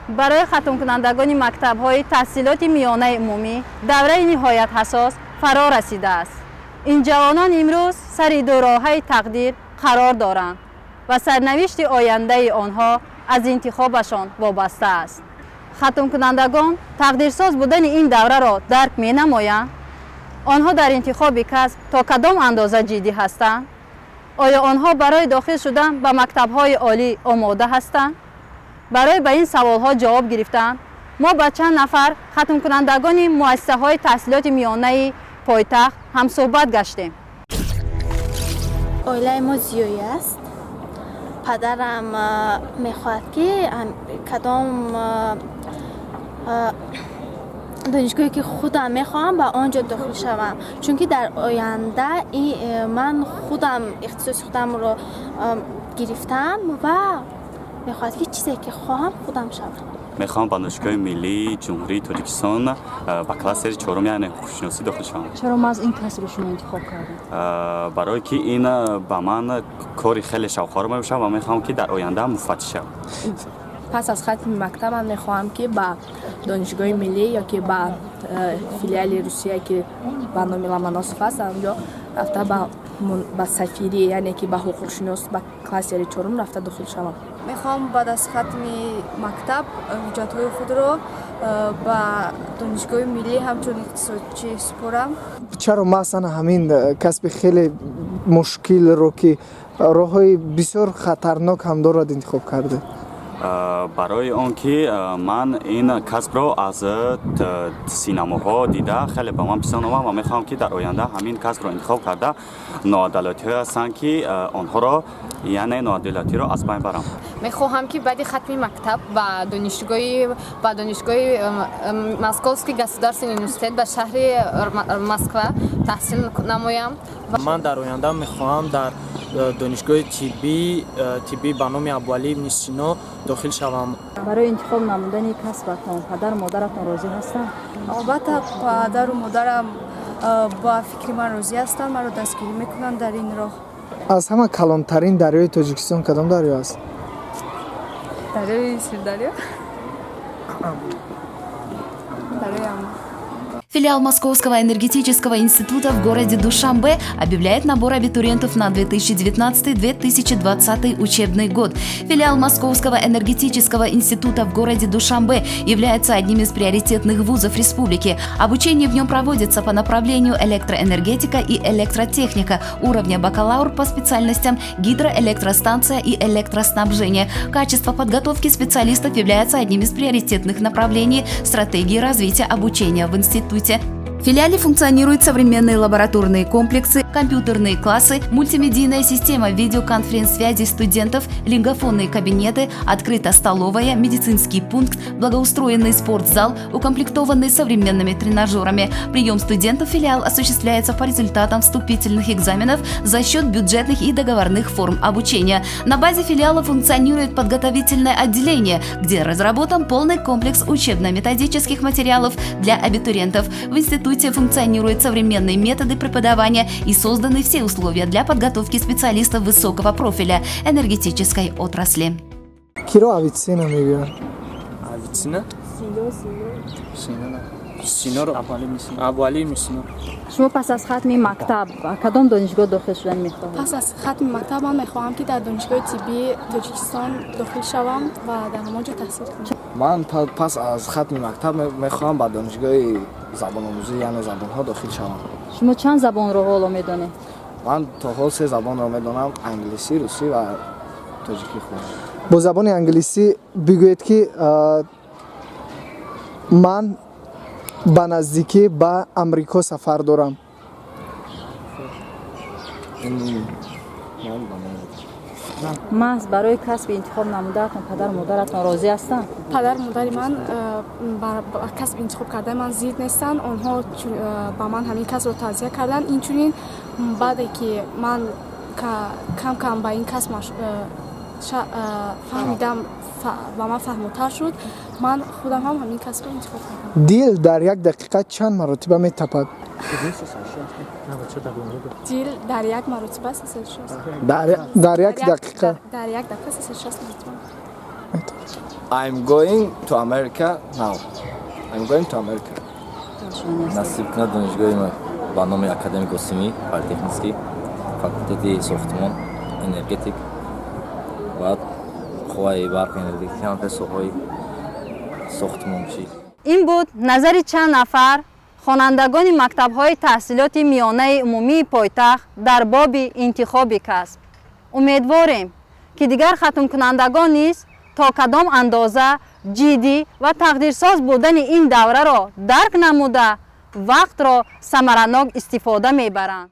Барои хатмкунандагони мактабҳои таҳсилоти миёнаи умумӣ давраи ниҳоят ҳассос фаро расидааст. Ин ҷавонон имрӯз сари дуроҳаи тақдир қарор доранд ва сарнавишти ояндаи онҳо аз интихобашон вобаста аст. Хатмкунандагон тақдирсоз будани ин давраро дарк менамоянд. Онҳо дар интихоби касб то кадом андоза ҷиддӣ ҳастанд? Оё онҳо барои дохил шудан ба мактабҳои олӣ омода ҳастанд? Барои ба ин саволҳо ҷавоб гирифтан мо ба чанд нафар хатмкунандагони муассисаҳои таҳсилоти миёнаи пойтахт ҳамсӯҳбат гаштем. Оилаи мо зиёӣ аст. Падарам мехоҳад, ки кадом донишгоҳе ки худам мехоҳам, ба он ҷо дохил шавам, чунки дар оянда ман худам ихтисоси худамро гирифтам ва мехоҳад, ки чизе ки хоҳам, худам шавам. Мехоҳам ба Донишгоҳи миллии Ҷумҳурии Тоҷикистон ба кластери чорум, яъне ҳуқуқшиносӣ, дохил шавам. Чаро маҳз ин касбро шумо интихоб кардед? Барое ки ин ба ман кори хеле шавқовар мебошад ва мехоҳам, ки дар оянда муфаттиш шавам. Пас аз хатми мактаб ман мехоҳам, ки ба Донишгоҳи миллӣ ё ки ба филиали Русия, ки ба номи Ломоносов аст, анҷо рафта, ба сафирӣ, яъне ки ба ҳуқуқшинос, ба кластери чорум рафта дохил шавам. Мехоҳам баъд аз хатми мактаб ҳуҷҷатҳои худро ба Донишгоҳи миллӣ ҳамчун иқтисодчӣ супорам. Чаро маҳзан ҳамин касби хеле мушкилро, ки роҳҳои бисёр хатарнок ҳам дорад, интихоб кардед? Барои он ки ман ин касбро аз синамоҳо дида, хеле ба ман писанд омад ва мехоҳам, ки дар оянда ҳамин касбро интихоб карда, ноадолатиҳое ҳастанд, ки онҳоро, яъне ноадолатиро аз байн барам. Мехоҳам, ки баъди хатми мактаб ба донишгоҳи Московский государственный университет ба шаҳри Москва таҳсил намоям. Ман дар оянда мехоҳам дар донишгоҳи тиббӣ ба номи Абуалӣ ибни Сино дохил шавам. Барои интихоб намудани касбатон падару модаратон розӣ ҳастанд? Албатта, падару модарам ба фикри ман розӣ ҳастанд, маро дастгирӣ мекунанд дар ин роҳ. Аз ҳама калонтарин дарёи Тоҷикистон кадом дарё аст? Дарёи Сирдарё, дарёи Аму. Филиал Московского энергетического института в городе Душанбе объявляет набор абитуриентов на 2019-2020 учебный год. Филиал Московского энергетического института в городе Душанбе является одним из приоритетных вузов республики. Обучение в нем проводится по направлению электроэнергетика и электротехника уровня бакалавр по специальностям гидроэлектростанция и электроснабжение. Качество подготовки специалистов является одним из приоритетных направлений стратегии развития обучения в институте. В филиале функционируют современные лабораторные комплексы, компьютерные классы, мультимедийная система видеоконференц-связи студентов, лингофонные кабинеты, открыта столовая, медицинский пункт, благоустроенный спортзал, укомплектованный современными тренажерами. Прием студентов в филиал осуществляется по результатам вступительных экзаменов за счет бюджетных и договорных форм обучения. На базе филиала функционирует подготовительное отделение, где разработан полный комплекс учебно-методических материалов для абитуриентов. В институте функционируют современные методы преподавания и созданы все условия для подготовки специалистов высокого профиля энергетической отрасли. Киро Авитсена мегӯянд? Авитсина, Синоро, Абуалӣ ибни Сино. Шумо пас аз хатми мактаб ба кадом донишгоҳ дохил шудан мехоҳед? Пас аз хатми мактаб ман мехоҳам, ки дар Донишгоҳи тиббии Тоҷикистон дохил шавам ва дар ҳамон ҷо таҳсил кунам. Ман пас аз хатми мактаб мехоҳам ба донишгоҳи забономӯзӣ, яъне забонҳо, дохил шавам. Шумо чанд забонро ҳоло медонед? Ман то ҳол се забонро медонам: англисӣ, русӣ ва тоҷикӣ хуб. Бо забони англисӣ бигӯед, ки ман ба наздикӣ ба Амрико сафар дорам. Ин ман ба ман Маҳз барои касби интихоб намудаатон падару модаратон розӣ ҳастанд? Падару модари ман ба касби интихоб кардаи ман зид нестанд. Онҳо ба ман ҳамин касбро тавсия карданд. Инчунин, баъде ки ман кам кам ба ин касб фаҳмидам, ба ман фаҳмотар шуд, ман худам ҳам ҳамин касбро интихоб кардам. Дил дар як дақиқа чанд маротиба метапад? Дил дар як маротиба Дар як дақиқа. Дар як дақиқа 360 маротиба. I'm going to America now. I'm going to America. Насиб кунад, донишгоҳи ба номи академик Осимӣ, политехнический, факултети сохтмон, энергетик, баъд қувваи барқ, энергетика, ҳамаи соҳаҳои сохтмончӣ. Ин буд назари чанд нафар хонандагони мактабҳои таҳсилоти миёнаи умумии пойтахт дар боби интихоби касб. Умедворем, ки дигар хатмкунандагон низ то кадом андоза ҷиддӣ ва тақдирсоз будани ин давраро дарк намуда, вақтро самаранок истифода мебаранд.